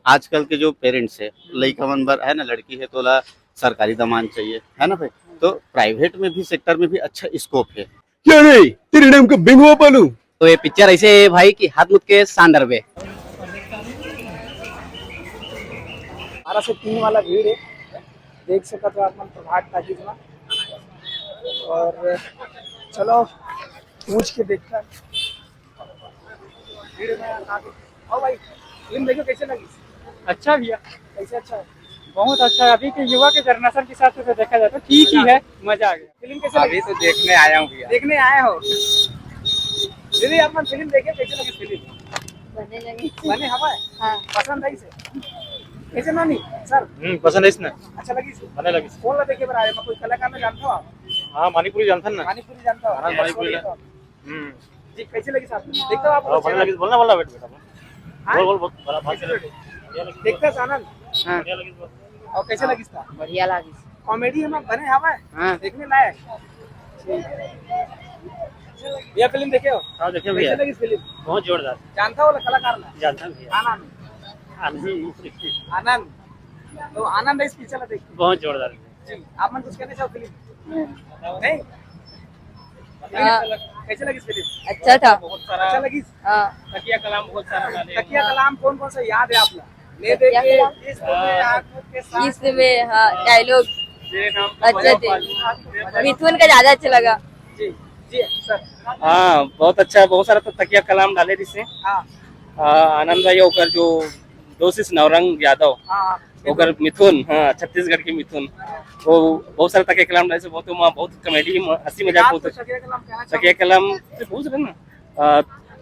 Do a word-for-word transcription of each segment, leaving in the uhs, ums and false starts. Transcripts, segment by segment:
आजकल के जो पेरेंट्स है, लइका मन बर है ना, लड़की है तो ओला सरकारी दामाद चाहिए, है ना भाई? तो प्राइवेट में भी, सेक्टर में भी अच्छा स्कोप है। क्या रे, तेरे नाम का बेंगवा पालू? तो ये पिक्चर ऐसे है भाई कि हाथ मुद के शानदार बे। बारह से तीन वाला भीड़ है, देख सकत हो आप मन प्रभात टाकीज में। और चलो पूछ के देखता है। भीड़ में आगे। आओ भाई, फिल्म देखो, कैसे लगी? अच्छा भैया। कैसे अच्छा है? बहुत अच्छा है। अभी के युवा के जनरेशन के हिसाब से तो देखा जाए तो ठीक ही है, मजा आ गया। फिल्म कैसे लगी? अभी तो देखने आया हूँ भैया। देखने आए हो? दीदी, आप मन फिल्म देखे, कैसे लगी फिल्म? बने लगी। बने हवा है? हाँ। पसंद आई से? कैसे नानी? सर? हम्म, पसंद आइस ना। अच्छा लगी से? बने लगी। कौन ला देखे बर आए हो? कोई कलाकार ला जानता हो आप? हाँ, मणिपुरी जानथन ना। मणिपुरी जानता हो? हाँ, मणिपुरी। हम्म। जी, कैसे लगी साहब? देखता हो आप? हाँ, बने लगी। बोलना, बोलना, बेटा, बेटा। हाँ? बोल, बोल, बोल, बोला, भाग कैसे चले। लगे? देखता है आनंद? हाँ। बढ़िया लगी। और कैसे हाँ, लगी था? बढ़िया लगी। कॉमेडी हम बने हवा है? हाँ। देखने लायक। ठीक। ये फिल्म देखे हो? हाँ, देखे भैया। कैसे लगी फिल्म? बहुत जोरदार। जानता हो कलाकार ना? जानता हूँ भैया। का नाम है? आनंद। आनंद। तो आनंद है इस पिक्चर में देखिए। बहुत जोरदार। जी, आप मन कुछ कहना चाहो फिल्म? नहीं? हाँ। कैसे लगी फिल्म? अच्छा था। अच्छा लगी? हाँ। तकिया कलाम बहुत सारा डाले। तकिया कलाम कौन कौन सा याद है आपला? ले दे तकिया के कलाम? किस्त में, आँखों के साथ। किस्त में, हाँ, डायलॉग तेरे नाम का अच्छा मजा थे। पालूं। मिथुन का ज्यादा अच्छा लगा। जी, जी, सर। हाँ, बहुत अच्छा, बहुत सारा तो तकिया कलाम डाले रिहिसे। हाँ। हाँ, आनंद भाई, ओकर जो दोस्त हे नवरंग यादव, हाँ, हाँ। ओकर मिथुन, हाँ, छत्तीसगढ़ के मिथुन, वो बहुत सारा तकिया कलाम डाले से बहुत, वहाँ बहुत कॉमेडी, म-, हंसी मजाक एक आध बहुत तो है। तकिया कलाम कहना चाहो? तकिया कलाम, अरे, बहुत सारे ना, आ,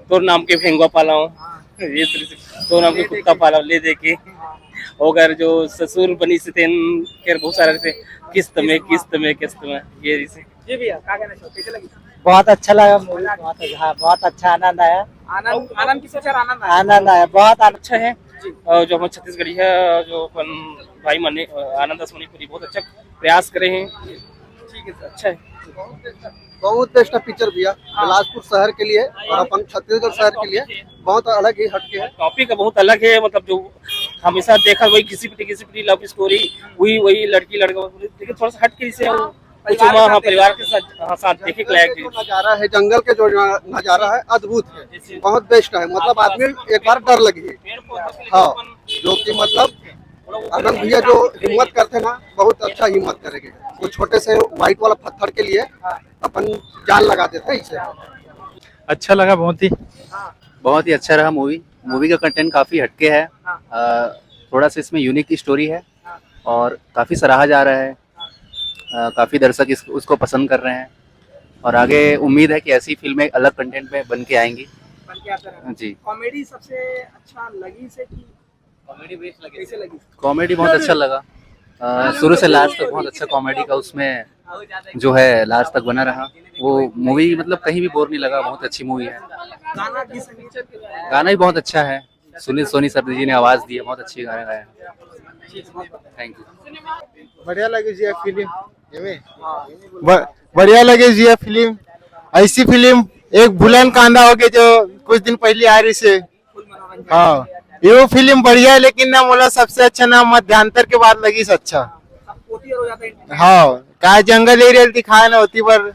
तोर नाम के भेंगवा पालव, हाँ। ये तरह से, तोर नाम के ले कुत्ता देके। पालव, ले देके। हाँ। ओकर जो ससुर बनिस तेन, फिर बहुत सारा से किस्त में, किस्त में, किस्त में, ये जैसे। जी भैया, क्या कहना चाहो? कैसे लगी? बहुत अच्छा लगा मूवी, मजा आ गया। बहुत अच्छा, हाँ, बहुत अच्छा आनंद आया। आनंद, आनंद किस प्रकार आनंद आया? आनंद आया, बहुत आनंद। अच्छा है। जी। और जो हमारे छत्तीसगढ़ी है, जो अपन भाई मने-, आनंद दास मणिपुरी बहुत अच्छा प्रयास करे हैं। ठीक है सर। अच्छा है। बहुत बेस्ट पिक्चर भैया, हाँ। बिलासपुर शहर के लिए और अपन छत्तीसगढ़ शहर के लिए बहुत अलग ही हटके है। टॉपिक बहुत अलग है, मतलब जो हमेशा देखा वही घिसी पिटी, घिसी पिटी लव स्टोरी, वही, वही लड़की लड़का, लेकिन थोड़ा सा हटके इसे हाँ। कुछ परिवार के हुआ, हाँ, साथ परिवार देखा। के साथ, हाँ, साथ देखे के लायक जो चीज। नजारा है, जंगल के जो न-, नजारा है, अद्भुत है, जी, जी। बहुत बेस्ट है, मतलब आदमी एक बार डर लगी। पेड़ पौधों के लिए हाँ, अपन जो कि मतलब आनंद भैया जो हिम्मत करते ना, बहुत अच्छा हिम्मत करेंगे। वो छोटे से व्हाइट वाला पत्थर के लिए अपन जान लगा देते हैं इसे। अच्छा लगा बहुत ही। बहुत ही अच्छा रहा मूवी। मूवी का कंटेंट काफी हटके है। अ, थोड़ा सा इसमें यूनिक स्टोरी है और काफी सराहा जा रहा है। अ, काफी दर्शक इस, उसको पसंद कर रहे हैं और आगे उम्मीद है कि ऐसी फिल्में अलग कंटेंट में बन के आएंगी। बन के आता रहेगा। जी। कॉमेडी सबसे अच्छा लगी से कि कॉमेडी बेस्ट लगी? कैसे लगी? कॉमेडी बहुत अच्छा लगा। अ, शुरू से लास्ट तक बहुत अच्छा कॉमेडी का उसमें जो है लास्ट तक बना रहा। वो मूवी मतलब कहीं भी बोर नहीं लगा, बहुत अच्छी मूवी है। गाना भी संगीत के गाना भी बहुत अच्छा है। सुनील सोनी सर जी ने आवाज दी है, बहुत अच्छी गाना गाया है। Thank you. बढ़िया लगे जी ये फिल्म। एमे? ब-, बढ़िया लगे जी ये फिल्म। ऐसी फिल्म एक भूलन कांदा हो गए जो कुछ दिन पहले आ रही से। हाँ, ये फिल्म बढ़िया है, लेकिन ना मोला सबसे अच्छा ना मध्यांतर के बाद लगी से अच्छा। हाँ, का जंगल एरिया दिखाए ना होती पर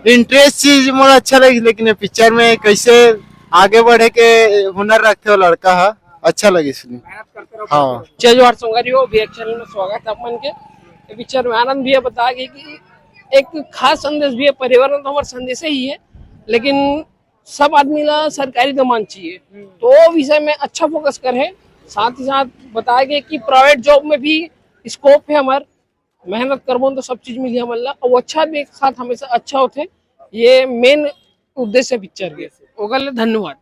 इंटरेस्ट चीज मोला अच्छा लगी, लेकिन ये पिक्चर में कैसे आगे बढ़े के हुनर रखते हो लड़का है, अच्छा लगी फिल्म। हाँ। जय जोहार संगवारी हो, भैया चैनल में स्वागत है आप मन के। ये पिक्चर में आनंद भैया बता गए कि एक खास संदेश भी है, पर्यावरण तो हमारा संदेश ही है, लेकिन सब आदमी ला सरकारी दामाद चाहिए। हम्म। तो वो विषय में अच्छा फोकस करे, साथ ही साथ बताया गया कि प्राइवेट जॉब में भी स्कोप है हमार, मेहनत करबो तो सब चीज मिली हमन ला, और अच्छा आदमी के साथ हमेशा अच्छा होते, ये मेन उद्देश्य पिक्चर के। ओकर ले धन्यवाद।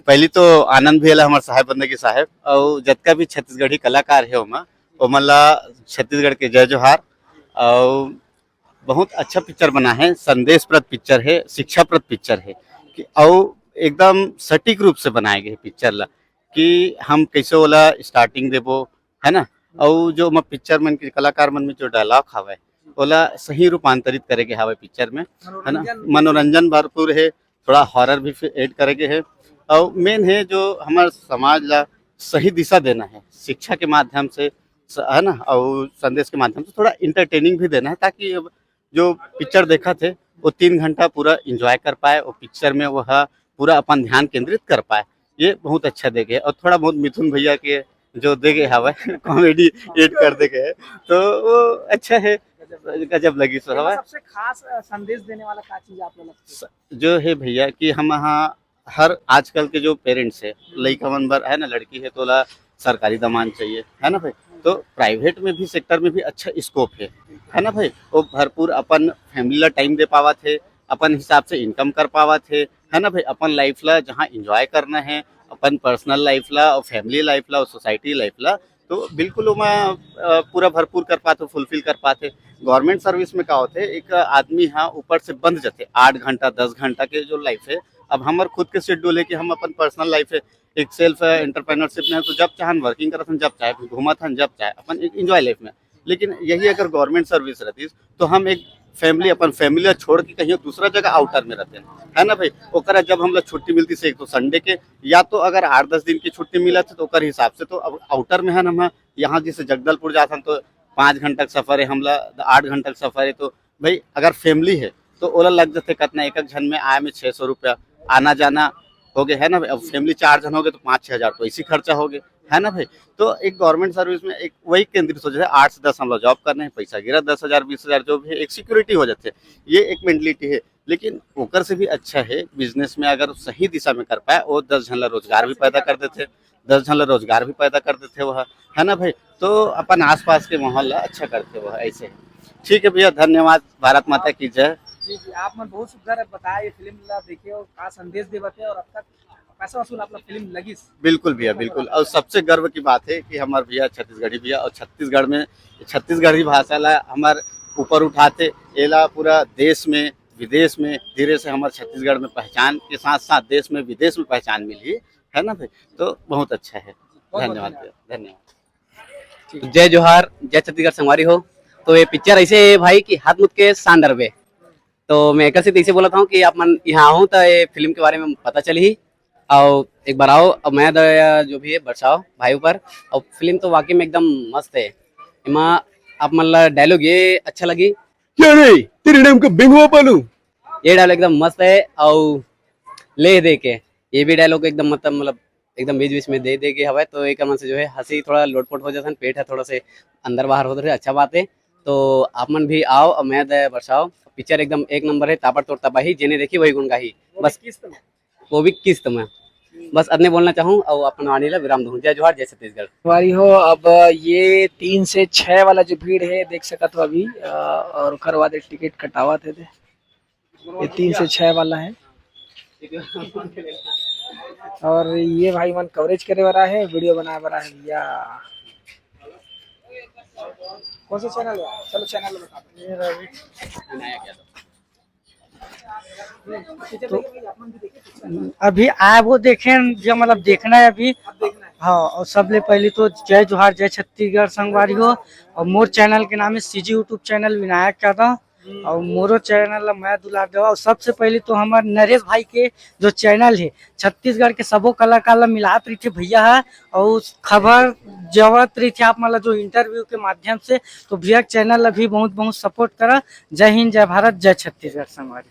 पहली तो आनंद भैया ला हमार सहाय बंदगी साहब, और जतका भी छत्तीसगढ़ी कलाकार है ओमा, ओमन ला छत्तीसगढ़ के जय जोहार। और बहुत अच्छा पिक्चर बना है, संदेशप्रद पिक्चर है, शिक्षाप्रद पिक्चर है कि, और एकदम सटीक रूप से बनाए गए पिक्चर ला कि हम कैसे ओला स्टार्टिंग देबो, है ना? और जो मैं पिक्चर मन के कलाकार मन में जो डायलॉग हवे, ओला सही रूपांतरित करे के हवे पिक्चर में, है ना? मनोरंजन। मनोरंजन भरपूर है, थोड़ा हॉरर भी ऐड करे के है, और मेन है जो हमारे समाज ला सही दिशा देना है शिक्षा के माध्यम से, स-, है ना, और संदेश के माध्यम से थोड़ा एंटरटेनिंग भी देना है, ताकि अब जो पिक्चर देखत हे वो तीन घंटा पूरा एंजॉय कर पाए, वो पिक्चर में वह पूरा अपन ध्यान केंद्रित कर पाए। ये बहुत अच्छा देखे, और थोड़ा बहुत मिथुन भैया के जो देखे हवय कॉमेडी एड कर देखे है, तो वो अच्छा है। गजब लगी सो हवय। सबसे खास, अ, संदेश देने वाला का चीज आप लोग लगता है? जो है भैया कि हम यहाँ हर आजकल के जो पेरेंट्स है, लइका मन बर है ना, लड़की है तो ओला सरकारी दमान चाहिए, है ना भाई? तो प्राइवेट में भी, सेक्टर में भी अच्छा स्कोप है, है ना भाई? वो भरपूर अपन फैमिली ला टाइम दे पावत है, अपन हिसाब से इनकम कर पावत है, है ना भाई? अपन लाइफ ला जहाँ एंजॉय करना है, अपन पर्सनल लाइफ ला और फैमिली लाइफ ला और सोसाइटी लाइफ ला, तो बिल्कुल ओमा, अ, पूरा भरपूर कर पाथे, फुलफिल कर पाथे। गवर्नमेंट सर्विस में का होथे, एक आदमी हा ऊपर से बंध जाथे आठ घंटा, दस घंटा के जो लाइफ है। अब हमर खुद के शेड्यूल है कि हम अपन पर्सनल लाइफ है, एक सेल्फ एंटरप्रेन्योरशिप में है, तो जब चाहन वर्किंग करत हन, जब चाहे घूमत हन, जब चाहे अपन एक एंजॉय लाइफ में। लेकिन यही अगर गवर्नमेंट सर्विस रहती तो हम एक फैमिली, अपन फैमिली छोड़ के कहीं दूसरा जगह आउटर में रहते हैं, है ना भाई? ओकरा जब हम लोग छुट्टी मिलती से एक तो संडे के, या तो अगर आठ दस दिन की छुट्टी मिलत है तो ओकर हिसाब से तो अब आउटर में है ना, हम यहाँ जैसे जगदलपुर जाथन तो पाँच घंटा के सफर है, हमला आठ घंटा के सफर है, तो भाई अगर फैमिली है तो ओला लग जाथे कतना, एक एक झन में आए में छः सौ रुपया, आना जाना हो गए, है ना भाई? अब फैमिली चार झन हो गए तो पाँच छः हजार तो इसी खर्चा हो गए, है ना भाई? तो एक गवर्नमेंट सर्विस में एक वही केंद्रित हो जाए, आठ से दस हम लोग जॉब करने हैं, पैसा गिरा दस हजार बीस हजार जो भी है, एक सिक्योरिटी हो जाते हैं, ये एक मेंटलिटी है। लेकिन ओकर से भी अच्छा है बिजनेस में अगर सही दिशा में कर पाए, वो दस झन ला रोजगार भी पैदा कर देते, दस झन ला रोजगार भी पैदा कर देते वो, है ना भाई? तो अपन आसपास के माहौल ला अच्छा करते वो ऐसे। ठीक है भैया, धन्यवाद। भारत माता की जय। जी जी, आप मन बहुत सुंदर बताया ये फिल्म ला देखे और का संदेश देवत है और अब तक पैसा वसूल आप ला फिल्म लगिस। बिल्कुल भैया, बिल्कुल। और सबसे गर्व की बात है कि हमार भैया छत्तीसगढ़ी भैया, और छत्तीसगढ़ में छत्तीसगढ़ी भाषा ला हमार ऊपर उठाते, एला पूरा देश में विदेश में धीरे से हमार छत्तीसगढ़ में पहचान के साथ साथ देश में विदेश में पहचान मिली, है ना भाई? तो बहुत अच्छा है। बहुत बहुत धन्यवाद धन्यवाद। भैया, धन्यवाद। जय जोहार, जय छत्तीसगढ़ संगवारी हो। तो ये पिक्चर ऐसे है भाई कि हाथ मुद के शानदार बे। तो मैं एकर से तो इसे बोलत हूँ कि आप मन यहाँ हो तो ये फिल्म के बारे में पता चलही। और एक बार आओ, अब मैं दया जो भी है बरसाओ भाई ऊपर। और फिल्म तो वाकई में एकदम मस्त है। एमा आप मन ला डायलॉग ये अच्छा लगी। क्या रे, तेरे नाम का बेंगवा पालू? ये डायलॉग एकदम मस्त है। और ले दे के ये भी डायलॉग एकदम मतलब, मतलब एकदम बीच बीच में दे दे के हवय, तो एक मन से जो है हंसी थोड़ा लोटपोट हो जाथन, पेट है थोड़ा से अंदर बाहर होत रहे, अच्छा बात है। तो आप मन भी आओ और मैं दया बरसाओ। पिक्चर एकदम एक नंबर है, ताबड़तोड़ तबाही, जेने देखी वही गुण गाही। वो भी बस किस्त में। वो भी किस्त में। बस अतने बोलना चाहूँ और अपन वाणी ला विराम दूँ। जय जोहार, जय छत्तीसगढ़। हमारी हो अब ये तीन से छः वाला जो भीड़ है देख सकत हो अभी, अ, और ओकर बाद टिकट कटावत है दे। ये तीन से छः वाला है। और ये भाई मन कवरेज करे वाला है, वीडियो बनाए वाला है भैया। कौन सा चैनल है? चलो चैनल बता दो। ये रवि। तो अभी आए वो देखें जो मतलब देखना है अभी। हाँ, और सबले पहले तो जय जोहार, जय छत्तीसगढ़ संगवारी हो। और मोर चैनल के नाम है CG YouTube channel Vinayak Yadav. और मोरो चैनल ला मैं दुलार देवा। और सबसे पहले तो हमार नरेश भाई के जो चैनल है, छत्तीसगढ़ के सबो कलाकार ला मिलात रहिथे भैया है, और खबर जवत रहिथे आप मन ला जो इंटरव्यू के माध्यम से। तो भैया चैनल ला भी बहुत बहुत सपोर्ट करा। जय हिंद, जय भारत, जय छत्तीसगढ़ संगवारी।